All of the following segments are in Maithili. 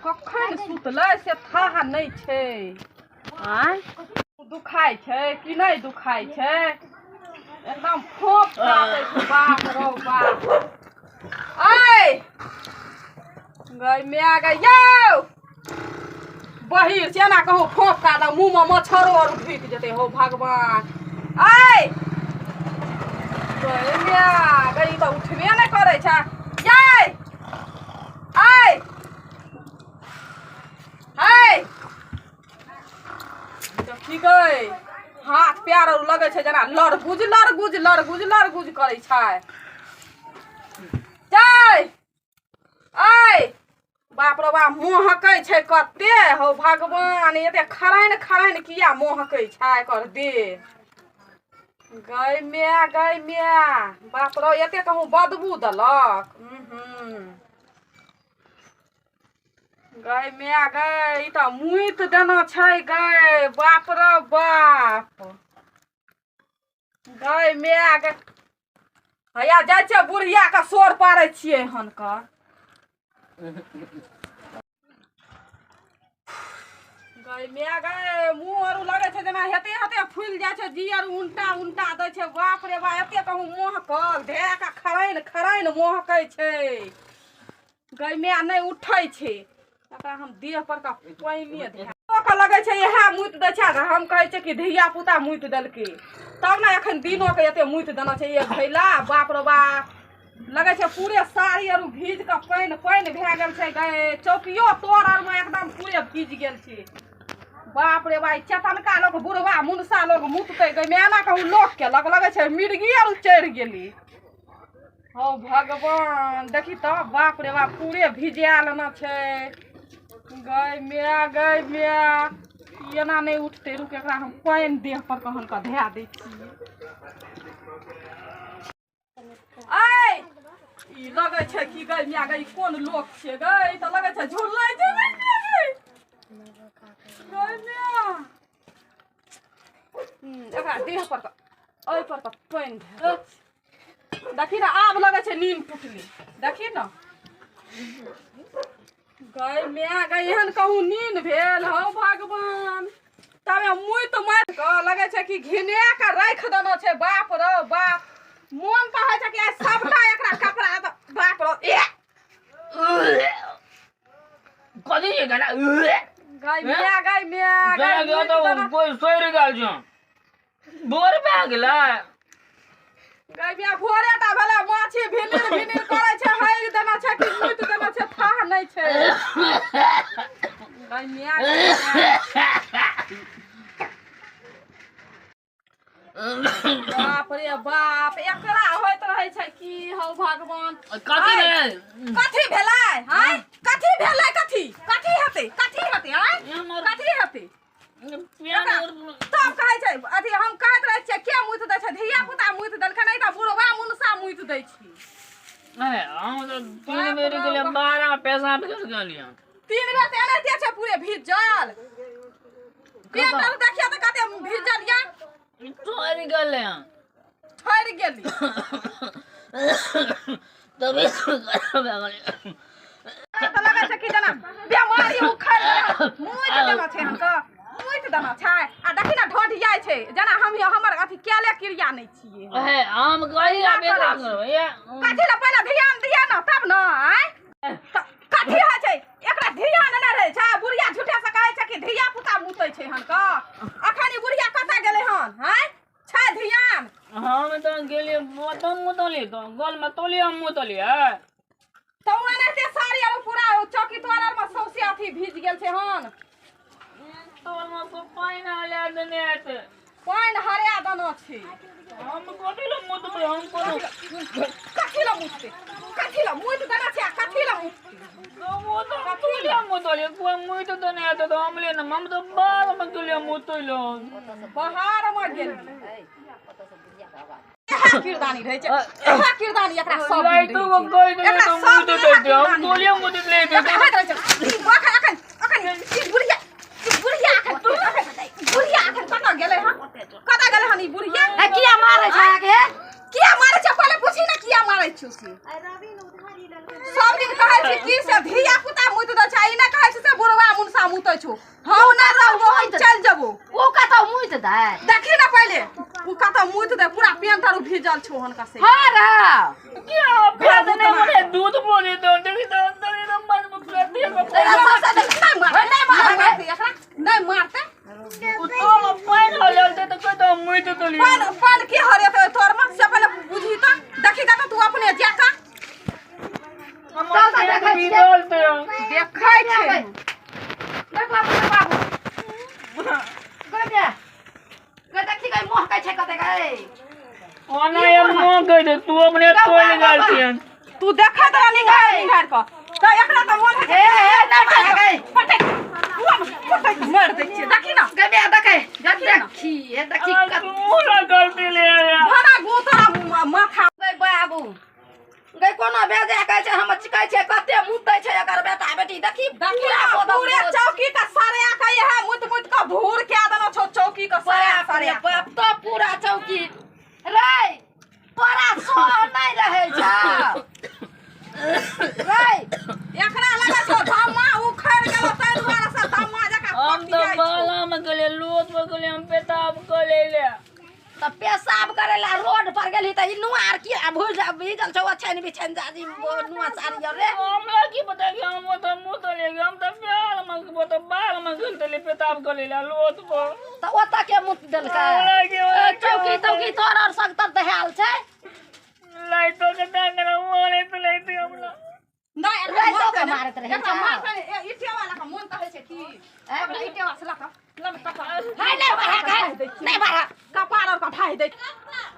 कखन सुतलै से थाह नहि छै। आँय, दुखाइ छै कि नहि दुखाइ छै? एकदम फोप काटै छै। बाप रौ बाप! ऐ गै माय गै, यौ बहिर छै, एना कहूँ फोप काटब, मुँहमे मच्छरो आर ढुकि जेतै। हो भगवान! ऐ गै माय गै, ई तऽ उठबे नहि करै छै। यै ऐ है, देखी गै, हाथ पैर आर लगै छै जेना लड़गुज लड़गुज लड़गुज लड़गुज करै छै। जय ऐ बाप रे बाप, मोहकै छै कते! हौ भगवान, एते खराइन खराइन किया मोहकै छै एकर देह? गै माय गै माय, बाप रे, एते कहूँ बदबू देलक। हूँ, गै माय गै, ई तऽ मुइत देना छै गै। बाप रे बाप, गै माय गै, हैया जाइ छियै बुढ़िया के शोर पारै छियै हन कऽ। गै माय गै, मुँह आर लगै छै जेना हेते हेते फुलि जाइ छै, जी आर उल्टा उल्टा दै छै। बाप रे बाप, एते कहूँ महकल धए कऽ खराइन खराइन महकै छै। गै माय, नहि उठै छै। एकरा हम देह पर का पानिए धए के लगै छै इएह मुति दै छै। हम कहै छै कि धिया पुता मुति देलकै तब ने एखन दिनो के एते मुति देना छै एक घैला। बाप रे बाप, लगै छै पूरे साड़ी आर भीज कऽ पानि पानि भए गेल छै गै। चौकियो तोर आरमे एकदम पूरे भीज गेल छै। बाप रे बाप, चेतनका लोक बुढ़वा मुनसा लोक मुततै गै माय? एना कहूँ लोक केलक? लगै छै मिर्गी आर चढ़ि गेली। हौ भगवान, देखी तऽ, बाप रे बाप, पूरे भिजायल ने छै। गै माय गै माय, एना नहि उठतै। रुक, एकरा हम पानि देह पर कहन कऽ धए दै छियै। ऐ, ई लगै छै कि गै माय गै, ई कोन लोक छियै गै? ई तऽ लगै छै झुल्लै छै गै माय गै। गै माय, एकरा देह पर तऽ एहि पर तऽ पानि धए देखी ने, आब लगै छै नींद टूटली। देखी ने गै माय गै, एहन कहूँ नींद भेल? हौ भगवान, तबे मुइत मारि कऽ लगै छै कि घिने कऽ राखि देने छै। बाप रौ बाप, मोन तऽ होइ छै कि आइ सबटा एकरा कपड़ा तऽ बाप रौ, ए कथी छै गाना? गै माय गै माय गै, गाना मुइत तऽ देना। कोइ सड़ि गेल छौ, भोर भए गेलै। गै माय, भोरे टा भेलै। माछी भिनिर भिनिर करै छै, हगि देना छै कि मुइत देना छै, थाह नहि छै। गै माय गै माय, बाप रे बाप, एकरा होइत रहै छै की? हौ भगवान! कथी भेलै? कथी भेलै? आँय, कथी भेलै? कथी कथी हेतै? कथी हेतै? आँय, कथी हेतै? तब कहै छै अथी, हम कहैत रहै छियै के मुति दै छै? धिया पुता मुति देलकै, नहि तऽ बुढ़वा मुनसा मुति दै छै। हम तऽ 3 बेर गेलियै 12 पैसा भेज गेलियै। 3 बेर तऽ एनाहिते छै, पूरे भीजल पेट आर देखियौ तऽ कते भीजल या। ठहरि गेलै। ठहरि गेली। तभी खराब भए गेलै। तऽ लगै छै कि जेना बेमारी उखड़ि गेलै। मुति देना छै अहाँके, मुति देना छै। आ देखी ने, ढोढियाइ छै जेना हम हमर अथी केले क्रिया नहि छियै। हे, हम कहिया बेटा करबै? कथी लए? पहिले ध्यान दिअ ने तब ने। आँय, कथी होइ छै? एकरा ध्यान नहि रहै छै। बुढ़िया झूठे से कहै छै कि धिया पुता मुतै छै हन कऽ। अखन ई बुढ़िया कतऽ गेलै हन? आँय, छै ध्यान? हम तऽ गेलियै मोतम मुतलियै तऽ गलमे तोलियै, हम मुतलियै। तऽ ओ एनाहिते साड़ी आर पूरा चौकी तोर आर मे सौंसे अथी भीज गेल छै हन। तोरमे से पानि हरा देने हेतै। पानि हरा देना छै। हम कथी लए मुतबै? हम कोनो कथी लए मुततै? कथी लए मुति देना छै? आ कथी लए मुततै? कथी लए मुतलियै? कोइ मुति देने हेतै तऽ हमले ने, हम तऽ बाहरमे गेलियै मुतै लए। बाहरमे गेलियै। इएह किरदानी रहै छै, इएह किरदानी एकरा सब दिन लाइटो रहै को छै। कहि देने एकरा तऽ सब मुति दिन इएह दैतै, हम किरदानी तोलिए मुति लेतै। एकरा होइत रहै छै। अखन अखन अखन ई बुढ़िया, ई बुढ़िया अखन अखन बुढ़िया अखन कतऽ गेलै हन? कतऽ गेलै हन ई बुढ़िया? ए, किया मारै छै अहाँके? किया मारै छै पहिले पूछ। छियौ से। सब दिन कहै छी की से धिया पुता मुत दै छै, ई नहि कहै छी से बुढ़वा मुनसा मुतै छौ। हम नहि रहबो, हम चलि जेबो। ओ कतौ मुइत दै? देखी ने पहिले ओ कतौ मुत दे, पूरा पेंट आर भीजल छौ हुनका से। हाँ रे। क्या प्याज नहीं मरे दूध बोले तो देखी तो अंदर एकदम मजबूत कर दिया। नहीं मारते, नहीं मारते एकरा, नहीं मारते। उ तो पानी हो लेते तो कोई तो मुई तो लियो। पान पान के हरे तो तोर में से पहिले बुझी त देखी त तू अपने जाका हम भी बोलते हो देखै छै। देख बाबू, बाबू गई बे, गई देखी गई मोह कहै छै कते गई। ओना ये मुंह कह दे तू अपने तोड़ निकालती है। तू देखै त निघार निघार क त एकरा त मोन हे हे नहीं मार गई। पटक पटक मार दै छियै। देखी ना गई बे, देखै देखी हे देखी कत तू ना गलती ले आया। भरा गो तोरा माथा। गई बाबू गई कोनो भेजे कहै छै हम चिकै छै कते मुतै छै एकर बेटा बेटी। देखी देखी पूरा ना, बोतल पूरे चौकी का सरिया के है मुत मुत का भूर के देलो छौ चौकी का सरिया बाप रे सरिया। बाप, तो पूरा चौकी रे तोरा सो नहीं रहे छौ रे। एकरा लगे छौ धम्मा उखड़ गेलो तै दुआरे से धम्मा जकाँ हम तो पकियाइ छौ। बाला में गेले लोथ में गेले हम पेताब कर ले ले। त पेशाब करेला रोड पर गेली त ई नुआ आर की भूल जा भीजल छौ अछैन बिछैन जाजी नुआ साड़ी रे। हमरा की पता कि हम वो तो मुंह तो ले हम तो प्यार में वो तो बाल में गेल तो ले पेताब कर ले लोथ पर। त ओत के मुत देलकै हमरा की पता कि चौकी तौकी तोर और सगतर दहाल छै। लाइटो के टांगल मोरे तो लेते हमरा नहीं एकरा राइतो के मारतै ने, मारैत रहै एकरा छौ। मारतै ने, ए, ईटे वाला के मोन कहै छै की एकरा ईटे वाला से लऽ कऽ लऽ कपार। हाय नहीं बढ़ा गए, नहीं बढ़ा। कपार और ढाहि दै। ए,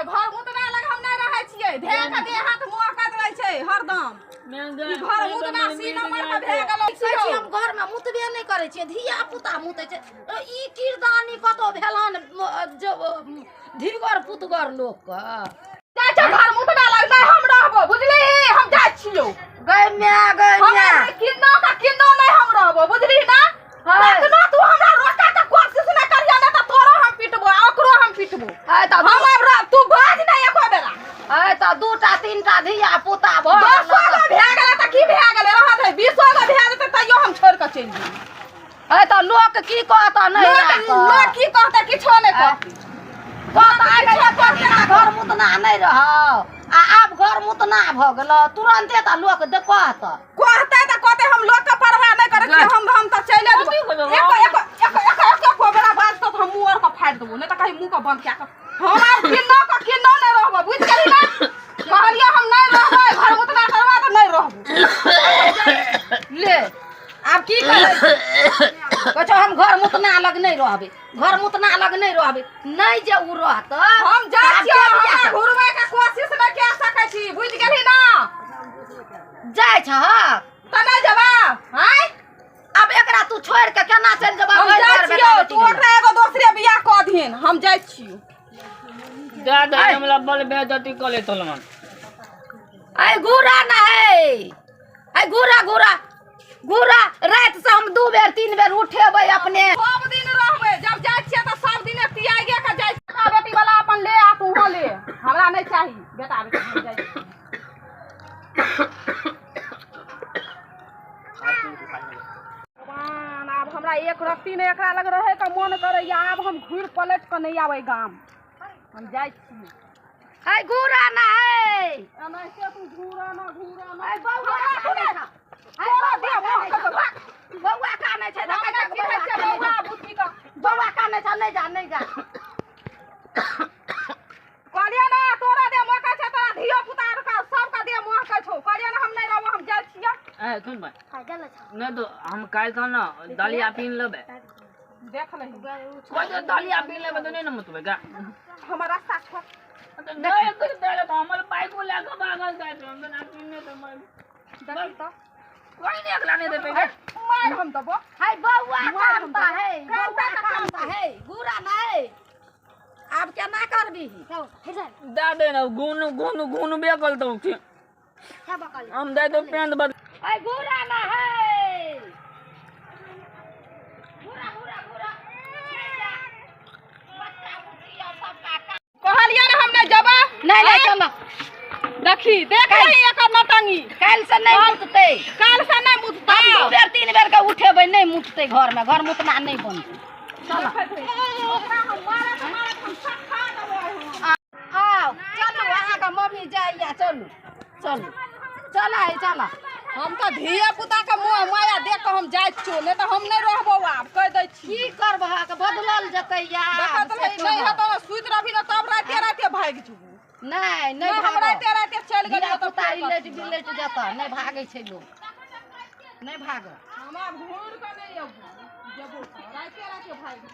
घर मुतना लग हम नहीं रहै छियै, धे के देह हाथ मोहकैत रहै छै हरदम। ई घर मुतना सी नंबर के भए गेलो। कहै छी हम घर में मुतबे नहीं करै छियै, धिया पुता मुतै छै। ई किरदानी कतौ भेलन जो धिगर पुतगर लोक के। जाइ छै घर मुतना लग नहीं हम रहबो, बुझली? हम जाइ छियौ। गई म्या, गई हम म्या। किन्नो का किन्नो नहीं हम रहबो, बुझली ना? हाय। कखनो तू हमरा रोका के कोशिश नहीं करिया ना त तोरो हम पिटबो आ ओकरो हम पिटबो। हाय त हम आब तू बाज नहीं एको बेरा। हाय त दूटा तीनटा धिया पुता भ 10 गो भए गेलै त की भए गेलै? रहत है 20 गो भए जेतै तैयो हम छोड़ के चलि जेबै। हाय त लोक की कहत नहीं लोक राखत। लोक की कहतै? किछो नहीं कहतै। कहत आइ काल्हि एको दिना घर मुतना नहीं रहौ आ आब घर मुतना भ गेल तुरंते त लोक कहत। कहतै त कहतै, हम लोक के परवाह नहीं करै छियै, हम त चलि जेबै। कथी कहतै? एको एको एको एको एको एको बेरा बाजतौ त हम मुँह आर के फाड़ि देबौ, नहीं त कहीं मुँह के बंद कए के हम आब किन्नो के किन्नो नहीं रहबो, बुझि गेली ना? कहलियै हम नहीं रहबै, घर मुतना करबा त नहीं रहबो। ले आब की करै? कहै छौ हम घर मुतना लग नहीं रहबै, घर मुतना लग नहीं रहबै। नहीं जे उ रहत हम जाइ आब छियै, के बियाह हमरा घुरबै के कोशिश नहीं कए सकै छी, बुझि गेली ना? जाइ छहक त नहीं जेबा? आँय? आब एकरा तू छोड़ के केना चलि जेबा? हम भरि जाइ घर छियौ, बेटा तू बेटी ओकरा एगो दोसरे बियाह कऽ दिहन, हम जाइ छियौ। दादा हमरा बल बेइज्जती कर ले तोलमन। ऐ घूरा ना है, ऐ घूरा घूरा घूरा। रात से हम 2 बेर 3 बेर उठेबै अपने। सब दिन रहबै, जब जाइ छियै तऽ सब दिन तियागे के जाइ छियै। बेटा बेटी वाला अपन ले आ, तू ले, हमरा नहीं चाही बेटा बेटी, हम जाइ छियै। भगवान, आब हमरा एक रत्ती नहि एकरा लग रहै के मोन करैया, आब हम घुरि पलटि कऽ नहि आबै गाम, हम जाइ छियै। ऐ घूरा ना है, एनाहिते तू घूरा ना घूरा ना। ऐ बौआ हमरा कानै सुनै छौ। ऐ तोरा बौआ देह कानै मोह छौ। कऽ भाग। बौआ कानै छै, हम देखै नहि छौ चिन्है बौआ छियै कानै बौआ छौ। बुच्ची कऽ। बौआ कानै छौ, नहीं जा नहीं जा। कहलियै ना तोरा देह मोहकै छै, तोरा धियो पुता आर के सबके देह मोहकै छौ। कहलियै ना हम नहि रहबो, हम जाइ छियै। ए सुन भाई, नहीं तो हम काल्हि तो ना दलिया पीन लेबै। देख लही कोई तो दलिया पीन लेबै तो नहीं ना मुतबै का? हमर रास्ता छोड़। तो नहीं कुछ दलिया तो हमर बाइक को लेके भागल जाइ छै, हम तो ना पीने तो मर। देखी तऽ कोई नहीं अगला नहीं देबै का? मार हम देबो। हाय बौआ मार हम कानता देबो। है, कानता बौआ तऽ कानता है, घूरा नहीं। आब केना करबी? दे दे ना गुन गुन गुन बे करतौ की। हम दे तो पेंट बद। ऐ घूरा ना है, घूरा घूरा घूरा। बच्चा बुच्ची और सबका कहलियै ना हम नहि जेबै। नहीं नहीं चलो। देखी देखी देख रही एकर नटंगी। काल्हि से नहि मुततै। काल्हि से नहि मुततै। हम 2 बेर 3 बेर के उठेबै, नहि मुततै घरमे, घर मुतना नहि बनतै। चल आओ चलू, अहाँके मम्मी जाइया, चलू चलू चल आइ चल। हम तऽ धिया पुता के मोह माया देख कऽ हम जाइत छियौ, नहि तऽ हम नहि रहबौ आब, कहि दै छी। की करबहक, बदलल जेतै यार। देखत रही, नहि हेतौ ने सुति रहबी ने तब राते राते भागि जेबौ। नहि नहि हम राते राते चलि गेलियौ तऽ धिया पुता इलेट बिलेट जेतऽ, नहि भागै छै लोक, नहि भागऽ। हम आब घुरि कऽ नहि अबौ, जेबौ राते राते भागि।